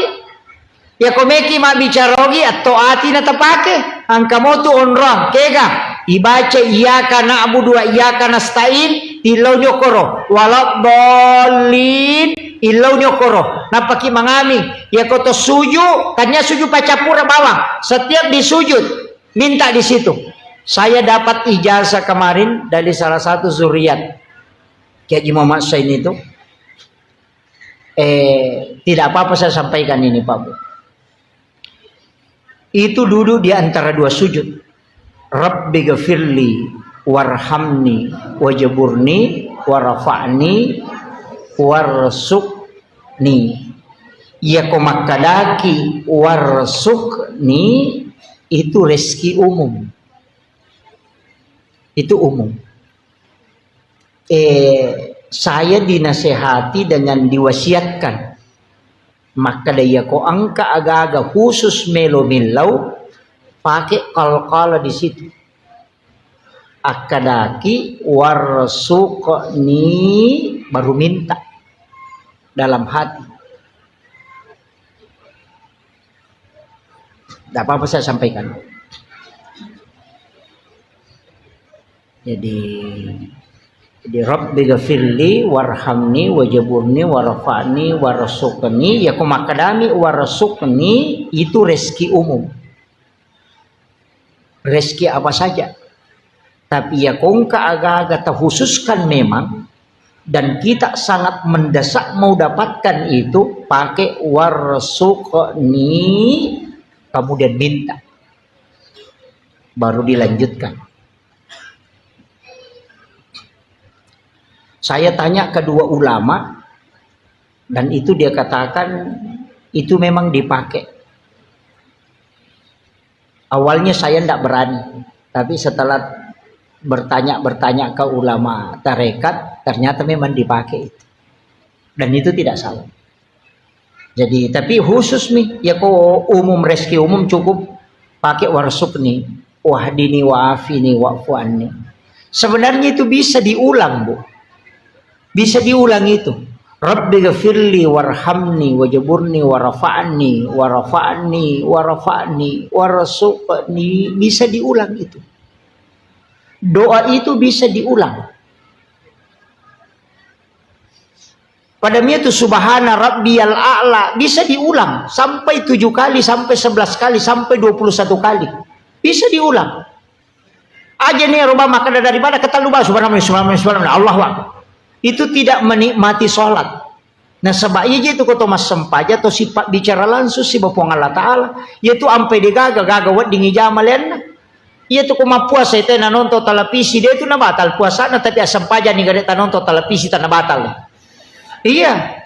Iyako meki mabbicara ogi, atto ati natapake. Engka motu onrong, kega? Ibaca iyyaka na'budu wa iyyaka nasta'in, tillauni okkoro. Waladdallin, illauni okkoro. Nappaki mangami, iyako to suju, kannya suju pacappura bawang. Setiap di sujud, minta di situ. Saya dapat ijazah kemarin dari salah satu zuriat Kiai Haji Muhammad Sain itu. Eh, tidak apa-apa saya sampaikan ini, Pak Bu. Itu duduk di antara dua sujud. "Rabbi ghafirli warhamni wajaburni warafa'ni warsuqni." Iyako makkedaki warsuqni, itu rezeki umum. Itu umum. Eh, saya dinasehati dengan diwasiatkan. Makkeda iyako engka aga-aga khusus melo millau, pake qalqala di situ. Akkedaki, "Warsuqni," baru minta dalam hati. Tidak apa-apa saya sampaikan. Jadi, jadi, "Rabbi ghafirli warhamni wajaburni warafa'ni warsuqni." Iyako makkedami warsuqni, itu rezeki umum. Rezeki apa saja. Tapi iyako engka aga-aga takhususkan memang, dan kita sangat mendesak mau dapatkan itu, pakai warsuqni, kemudian minta. Baru dilanjutkan. Saya tanya kedua ulama, dan itu dia katakan itu memang dipakai. Awalnya saya ndak berani, tapi setelah bertanya-bertanya ke ulama tarekat, ternyata memang dipakai itu. Dan itu tidak salah. Jadi, tapi khusus mi, ya ko umum, rezeki umum cukup pakai warzuqni, wahdini, wa'afini, wa'fu anni. Sebenarnya itu bisa diulang, Bu. Bisa diulang itu. Rabbi ghafirli warhamni wajburni warfa'ni warfa'ni warfa'ni warzuqni. Bisa diulang itu. Doa itu bisa diulang. Pada mia tu subhana rabbiyal a'la bisa diulang sampai tujuh kali, sampai sebelas kali, sampai dua puluh satu kali. Bisa diulang. Aja nih roba maka daripada keterlalu bahas subhanallah, subhanallah, subhanallah, Allahu Akbar. Itu tidak menikmati sholat. Nasaba iya je tu ko to massempajang to sipabbicara langsung siba Puang Allah Ta'ala. Iya tu ampai de gaga, gaga wedding ijama lenna. Iya tu ko mappuasa itu na nonton televisi, de tu na batal puasana, tapi assempajang ni gare ta nonton televisi tana batal. Iya.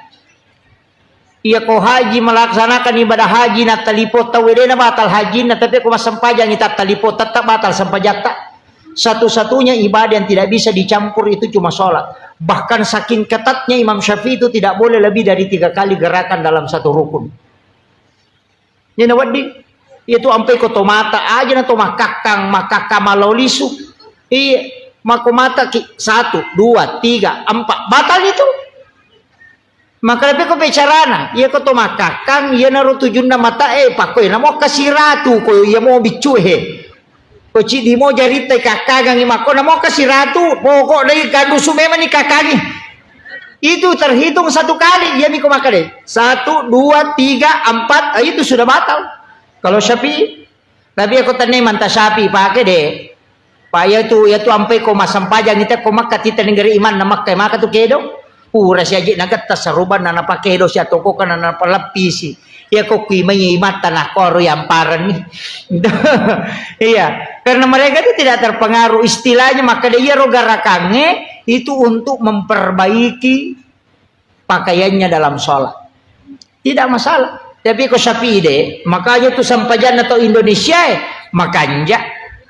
Iya ko haji melaksanakan ibadah haji na talipo tau de na batal hajinna, tapi ko massempajang ita talipo tetap batal sempajatta. Satu-satunya ibadah yang tidak bisa dicampur itu cuma sholat. Bahkan saking ketatnya Imam Syafi'i itu tidak boleh lebih dari tiga kali gerakan dalam satu rukun. Ini na wedding. Iya tu ampai ko to mata aja na to makakkang, makakkang malau lisu. Iya, mako mata ki satu, dua, tiga, empat, batal itu. Maka lebih ko bicarana, iya ko to makakkang, iya naro tujunna mata e, pakko iya namo kasiratu ko iya mo biccu he. Ko cidi mo jaritta kakkangangi makko namo kasiratu, pokok dai kandusu memang ni kakkangi. Itu terhitung satu kali, iya miko makkeda. Satu, dua, tiga, empat, ah, itu sudah batal. Kalau Syafi'i, tapi aku tanya manta Syafi'i pakai deh. Pak, iya tu, iya tu ampai ko massempajang ita ko Makkah, tita negeri iman na Makkah, maka tu kedo. Pura siaji nagetta saruban na napakedo sia toko kana napaleppisi. Iya ko kui mai imatta na koro yamparenni. Iya, karena mereka itu tidak terpengaruh. Istilahnya maka dia ro garakange itu untuk memperbaiki pakaiannya dalam sholat. Tidak masalah. Tapi ko Syafi'i de, makanya tu sempajanna to Indonesia e, makanja.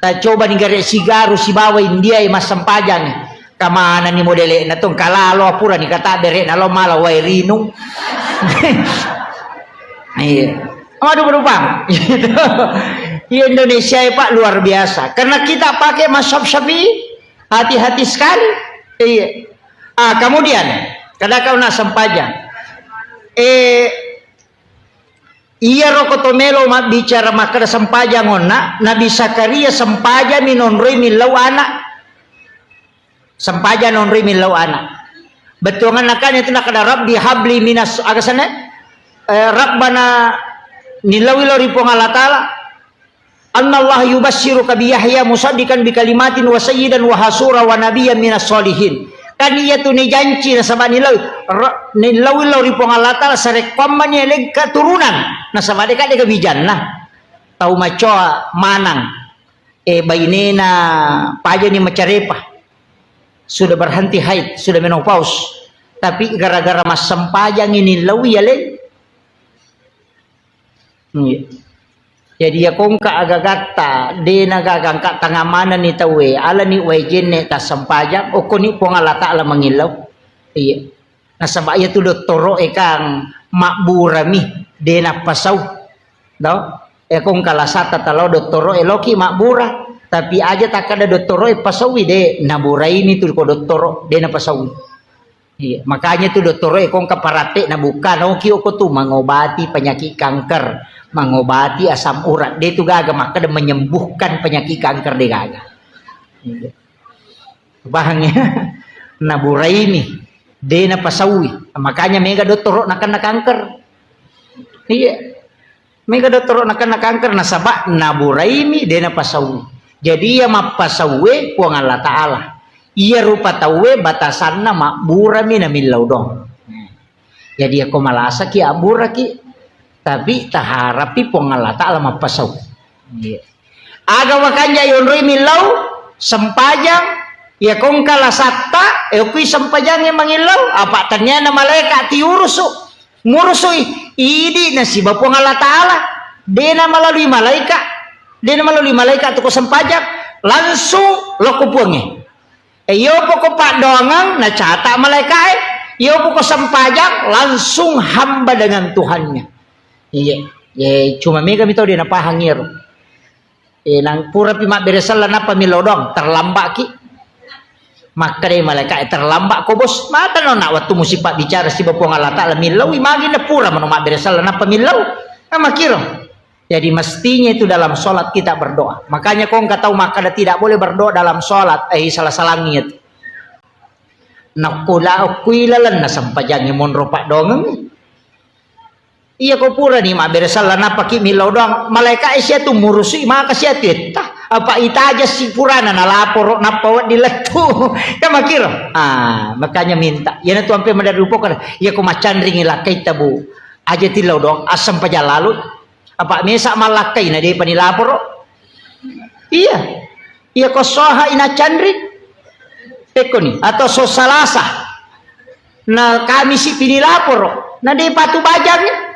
Ta coba ni gare sigaru sibawa India e massempajang. Kamana ni modele na tong kalalo apura ni kata bere na lo mala wae rinung. Iya. Aduh berubah. Iya Indonesia e Pak luar biasa. Karena kita pakai mazhab Syafi'i, hati-hati sekali. Iya. Ah, kemudian, kada kau nak sempajang. Eh, iya roko to melo mabbicara makkeda sempajang onna, Nabi Zakaria sempajang minonroi millau anak. Sempajang nonroi millau anak. Bettuangan nakani itu nakada Rabbi habli minas, aga sana? Eh, Rabbana, nillaui lao ri Puang Allah Ta'ala. Annallaha yubasysyruka bi Yahya musaddiqan bi kalimatin wa sayyidan wa hasura wa nabiyyan minas sholihin. Kan iya tu nijanci nasaba nillaui, ra-, nillaui lao ri Puang Allah Ta'ala sarekkuammani eleng keturunan. Nasaba deka deka bijanna. Tau macoa manang. Eh, bainena pajani macarepa. Sudah berhenti haid, sudah menopause. Tapi gara-gara massempajang ini lawi ya, Le. Iya. Jadi ya kongka agagatta, dena gagangka tangamanani tauwe, alani wae jenne tassempajang, okkoni Puang Allah Ta'ala mangillau. Iya. Nasaba iyatu dottoro'e kang mabburami, de nappasau. Do? E, ko engka lasata talao dottoro'e loki mabbura. Tapi aja takkada dottoro'e pasaui, de naburaini tu ko dottoro, de napasaui. Iya, makanya tu dottoro'e ko engka paratte nabukka, naoki oko tu mangobati penyakit kanker, mangobati asam urat, de tu gaga makkada menyembuhkan penyakit kanker, de gaga. Iya. Pahang ya? Naburaimi, de napasaui. Makanya mega dottoro nakenna kanker. Iya. Mega dottoro nakenna kanker nasaba naburaimi de napasaui. Jadi iya mappasaue Puang Allah Ta'ala. Iya rupa tauwe batasanna mabburami namillau dong. Jadi yako malasaki abburaki, tapi taharapi Puang Allah Ta'ala mappasau. Iya. Aga makanja yonroi millau, sempajang, Iya kongka lasatta, e, okui sempajangnge mangillau, apa tenniana malaika tiurusu, ngurusui, idi nasiba Puang Allah Ta'ala. Dena malalui malaika, dena malalui malaika tu ko sempajang, langsung lokko Puangnge. E, iyo poko paddoangeng, nacata malaikae, iyo poko sempajang, langsung hamba dengan Tuhannya. Iya, e, cuma mega mi tau dena pahang iyaro. E, nang purapi mabbere selleng nappa millau doang, terlambaki. Makkedai malaika, "E, terlambat ko, Bos." Mata nona wettu musi pabbicara siba Puang Allah Ta'ala, millaui magi na pura mano mabbere selleng nappa millau. Kan makkiro. Jadi mestinya itu dalam sholat kita berdoa. Makanya ko engka tau makkeda tidak boleh berdoa dalam sholat, eh, salah-salangi itu. Nakula okui lalenna sempajangnge monro paddoangeng. Iya ko purani mabbere selleng nappaki millau doang, malaika e sia tu murusui maka sia tu etta. Apa itaja si purana nalaporo nappa wedding lettu. Kan makkiro. Ah, makanya minta. Iyana tu ampe maderri upokka. Iya ko maccanringi lakkaita, Bu. Aja tillau doang, assempajang lalu. Apa mesa mallakkai na depa nilaporo. Iya. Iya ko soha ina canri. Pekkoni atau so Salasa. Na Kamisi pinilaporo. Na de patu bajangi.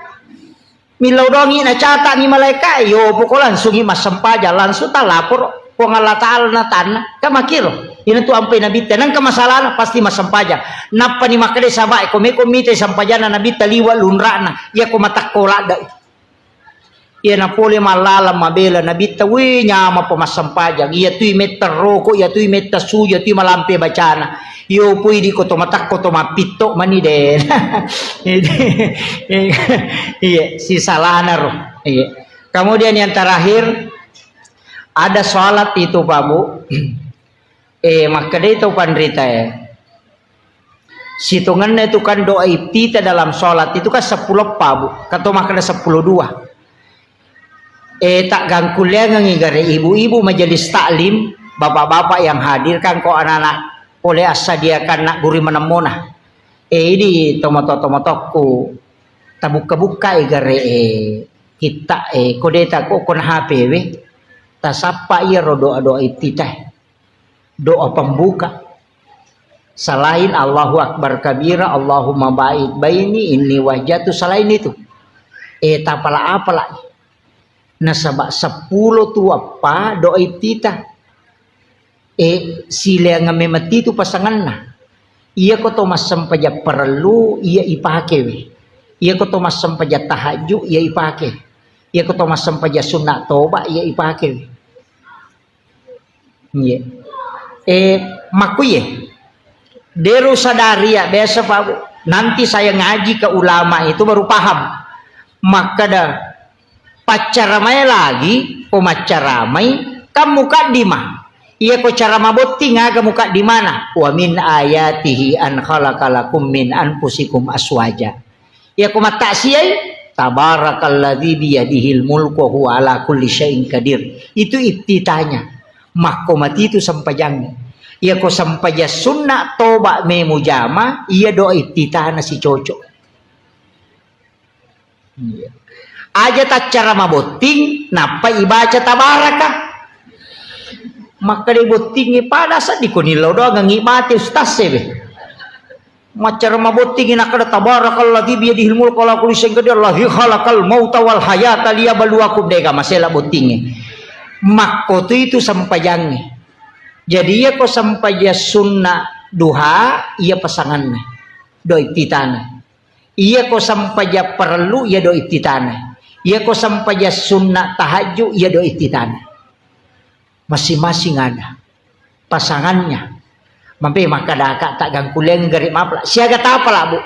Millau dongi na catangi malaika. Yo poko langsungi massempajang langsung talaporo. Puang Allah Ta'ala na tanna. Kan makkiro. Ina tu ampai nabitta. Nangka masalahna pasti massempajang. Nappani makkeda sahabat e, ko meko mita sampajanna nabitta liwa lunrana. Iya ko matakko ladda. Iya na pole mallalang mabela nabitta, wih, nyamapa massempajang. Iya tui metta roko, iya tui metta suju, iya tui malampe bacana. Iyo pui di ko to matakko to mappitto mani de. Iya, si salana ro. Iya. Kemudian yang terakhir, ada sholat itu, Pak Bu. Eh, makkedai tau panrita e. Sitongenna itu kan doa iftitah dalam sholat itu kan seppulo eppa, Bu. Kan to makkeda seppulo dua. Eh, tak gangkulleangengi gare ibu-ibu majelis taklim, bapak-bapak yang hadir kan ko anak-anak pole assadiakan nak guru manemmona. Eh, ini tomato-tomatokku tabukka-bukkai gare, eh, kitta, eh, kodeta ko kona H P we. Tasappa iyaro doa-doa iftitah. Doa pembuka. Selain Allahu Akbar kabira, Allahumma ba'id baini, inni wajjatu, selain itu. Eh, tapala-apala. Nasaba seppulo tu eppa doa iftitah. Eh, sileang memang itu pasanganna. Iya ko to massempajang parellu, iya ipake we. Iya ko to massempajang tahajud, iya ipake. Iya ko to massempajang sunna toba, iya ipake we. Iya. Eh, makkuye. Deru sadari ya, biasa, Pak Bu. Nanti saya ngaji ke ulama itu baru paham. Makkeda, paccaramae lagi, ko maccaramai, kan mukaddimah. Iya ko cara mabotting aga mukaddimana. Wa min ayatihi an khalaqa lakum min anfusikum aswaja. Iya ko mattaksiai, tabarakalladzi biyadihil mulku wa huwa ala kulli syai'in qadir. Itu iftitahnya. Makko matitu sempajangnge. Iya ko sempajang sunna toba me mujama, iya doa iftitahna si cocok. Iya. Aja taccara mabotting, nappa ibaca tabaraka. Makkeda bottingi pada seddi ko nillau doang ngi mate ustaz sebe. Maccara mabottingi nakkeda, "Tabarakalladzi biyadihil mulku wa ala kulli syai'in qadir, alladzi khalaqal mauta wal hayata liyabluwakum." Dega masela bottingi. Makko tu itu sempajangnge. Jadi iya ko sempajang sunna duha, iya pasanganna. Doa iftitahna. Iya ko sempajang parellu, iya doa iftitahna. Iya ko sempajang sunna tahajud, iya doa iftitahna. Masing-masing ada pasangannya. Mampe makkadaka tak gangkuleng gare mapla. Siaga tapala, Bu?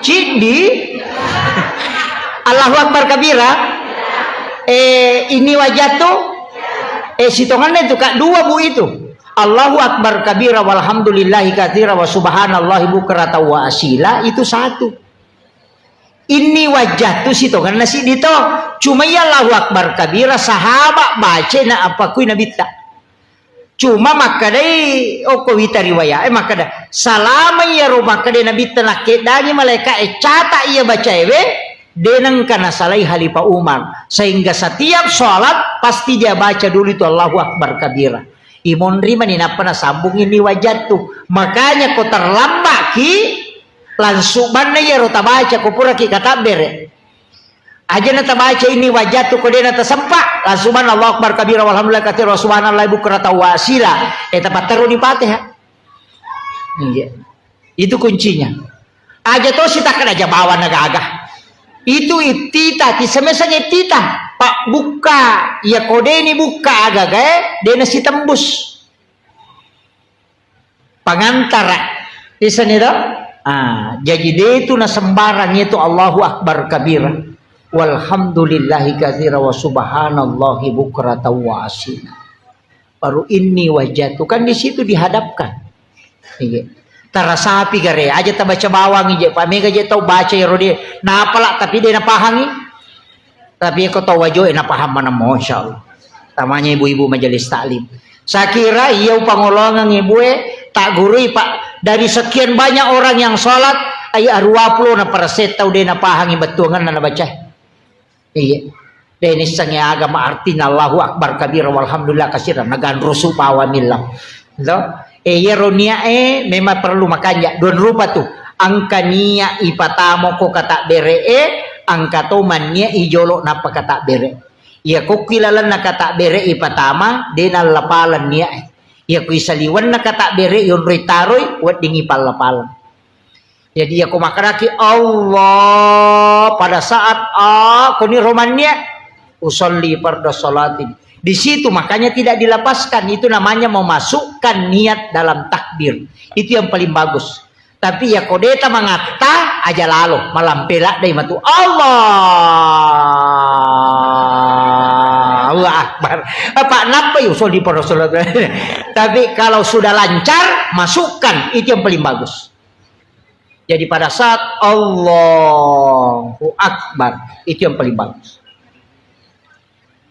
Ciddi? Allahu Akbar kabira? Eh, ini wajah tu? Eh, sitongannya itu, Kak, dua, Bu, itu. Allahu Akbar kabira walhamdulillahi katsira wa subhanallahi bukratan wa asila, itu satu. Inni wajjahtu sitongenna siddi to. Cuma iya Allahu Akbar kabira, sahabat baca na appakui Nabitta. Cuma makkedai okko wita riwayat e makkeda, salama iyaro makkeda Nabitta nakkeddangi malaika e cata iya bacaewe, De nengka nasalai Khalifah Umar, sehingga setiap sholat pasti dia baca dulu itu Allahu Akbar kabira. Imonri mani nappa nasambung ini wajattu. Makanya ko terlambat ki, langsung banna iyaro tabaca ko puraki katabbere. Aja na tabaca ini wajattu ko dena tasempa, langsung banna Allahu Akbar kabira walhamdulillah katsira wa subhanallah bukratan wa asila. Eh, tapatteru di Fatihah. Iya. Itu kuncinya. Aja tosi takkeda aja bawang na gaga. Itu ittita, tisemeseng ittita. Pak bukka, iya kodeni bukka agaga, eh, dena sitembus. Pangantara. Iseni to? Ah, jadi de itu na sembarang itu Allahu Akbar kabira. Walhamdulillahi katsira wa subhanallahi bukratan wa asila. Baru ini wajah tu kan di situ dihadapkan. Iya. Tarasapi gare, aja tabaca bawang ije, pamega je tau baca ero de. Napala tapi de napahangi. Tapi ko tau wajo e napaham maneng, masya Allah. Tamanya ibu-ibu majelis taklim. Saya kira iya upangolongeng ibu e, tak gurui Pak, dari sekian banyak orang yang sholat, ayat dua puluh na persen tau de napahangi bettuangan na baca. Iya. Denissengnge agama artinya Allahu Akbar kabira walhamdulillah kasira naganrusu pawa millau. To? E iyaro niat e memang perlu makanja dua rupa tu. Engka niat ipatamo ko katabbere e, engka to manniat ijolo nappa katabbere. Iya kokki lalenna katabbere ipatama, de nallapaleng niat e. Iya ku isaliwenna katabbere yonroi taroi, wedding ipallapaleng. Jadi, ya, ko makkedaki Allah pada saat, ah, koni romannya, usolli farda salatin. Di situ makanya tidak dilepaskan. Itu namanya memasukkan niat dalam takbir. Itu yang paling bagus. Tapi ya, ko deta mangatta, aja lalo, malampe ladde matu. Allah, Allah Akbar. Apa, nappa usolli farda salatin. Tapi kalau sudah lancar, masukkan. Itu yang paling bagus. Jadi pada saat Allahu Akbar, itu yang paling bagus.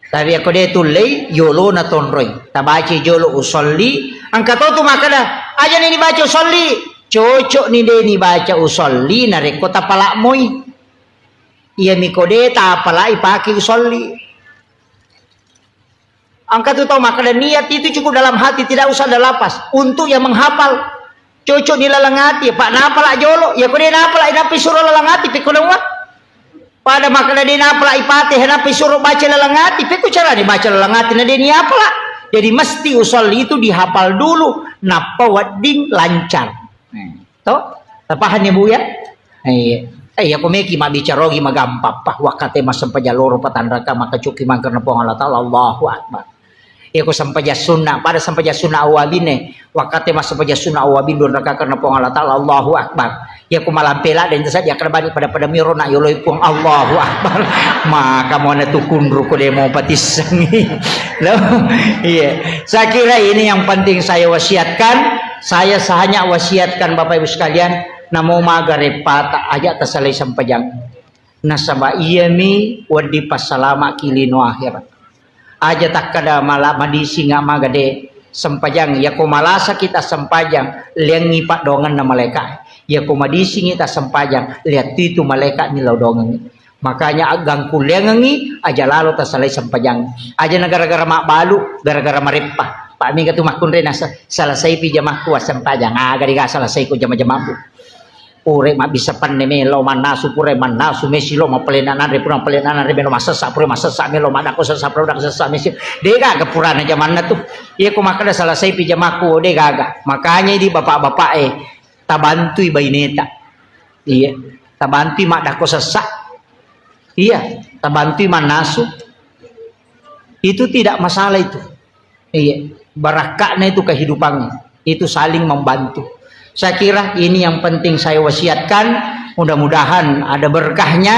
Tapi ako de tullei, yolona tonroi. Tabaca jolo usolli, engka to tu makkeda, aja ni dibaca usolli. Cocok ni de ni baca usolli, narekko tapalak moi. Iya miko de tapalak ipake usolli. Engka tu tau makkeda niat itu cukup dalam hati, tidak usah ada lafaz. Untuk yang menghafal, cocok ni laleng ati, Pak, napala jolo. Ya ko de napala, nappi suro laleng ati, pekko dong, Pak. Pada makkeda de napala ipate, nappi suro baca laleng ati, pekko cara ni baca laleng ati, na de ni apala. Jadi mesti usolli itu dihafal dulu, nappa wedding lancar. Hmm. To? Tapahanni, Bu, ya? Iya. Eh, iya, ko meki mabbicara ogi magampang, pa, wakkate massempajang loro patanraka, maka cuki mangkerna Puang Allah Ta'ala, Allahu Akbar. Iya, ko sempajang sunna, pada sempajang sunna awabine, wakkate massempajang sunna awabin dua raka karena Puang Allah Ta'ala, Allahu Akbar. Iya, ko malampe ladde, ente saja, karena bani pada-pada miro, nak yoloi Puang, Allahu Akbar. Maka mau na tukunru ko demo patissengi. Loh, iya. Saya kira ini yang penting saya wasiatkan. Saya hanya wasiatkan Bapak Ibu sekalian, namo maga reppata aja tasalai sempajang. Nasaba iyami wedding passalama ki lino akhirat. Aja takkada mala madising maga de sempajang. Yako malasa kita sempajang, liangi paddoangenna malaika. Yako madising kita sempajang, lihat itu malaika ni lao doangengi. Makanya aggang kulliangengngi, aja lalo tasalai sempajang. Aja na gara-gara mabbalu, gara-gara mareppa. Pak mega tu makkunre nasa, selesai pi jamakku sempajang. Aga diga selesai ko jama-jamakku. Pure mabbissa penne melo mannasu, pure mannasu mesi lo mapelena nanre, pura mapelena nanre melo masessa, pure masessa melo madako sessa, pura madako sessa mesi. Degaga purana jamanna tu. Iya ko makkeda selesai pi jamakku, degaga. Makanya di bapak-bapak e, tabantui baineta. Iya, tabantui maddako sessa. Iya, tabantui mannasu. Itu tidak masalah itu. Iya, barakka'na itu kehidupannya. Itu saling membantu. Saya kira ini yang penting saya wasiatkan. Mudah-mudahan ada berkahnya.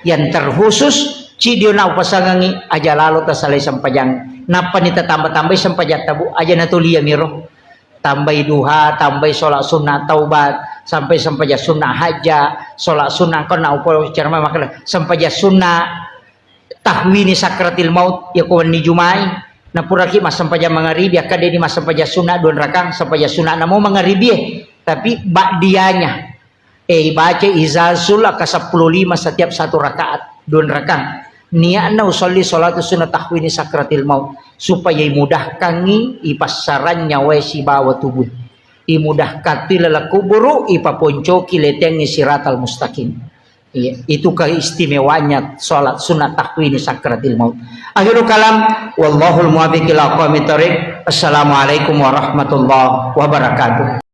Yang terkhusus, cidio na upasangangi aja lalo tasalai sempajang. Nappa ni tatambah-tambahi sempajang tabu aja natulia miro. Tambahi duha, tambahi sholat sunnah taubat, sampai sempajang sunnah hajja, sholat sunnah kena upo ceramah makkeda sempajang sunnah tahwini sakratil maut, ya ko wenni jumai. Napuraki massempajang mangaribi, akkadeni massempajang sunnah dua rakang, sempajang sunnah namo mangaribi e. Tapi ba'diyanya. Eh, ibaca izazul aka sepuluh lima setiap satu rakaat, dua rakaat. Niatna usolli salatu sunnah tahwini sakratil maut, supaya imudahkangi, ipassarang nyawai sibawa tubuh. Imudahkan tu laleng kuburu, ipaponcoki letengi siratal mustaqim. Iya, itu keistimewaannya salat sunnah tahwini sakratil maut. Akhirul kalam, wallahul muwaffiq ila aqwamit thariq. Assalamualaikum warahmatullahi wabarakatuh.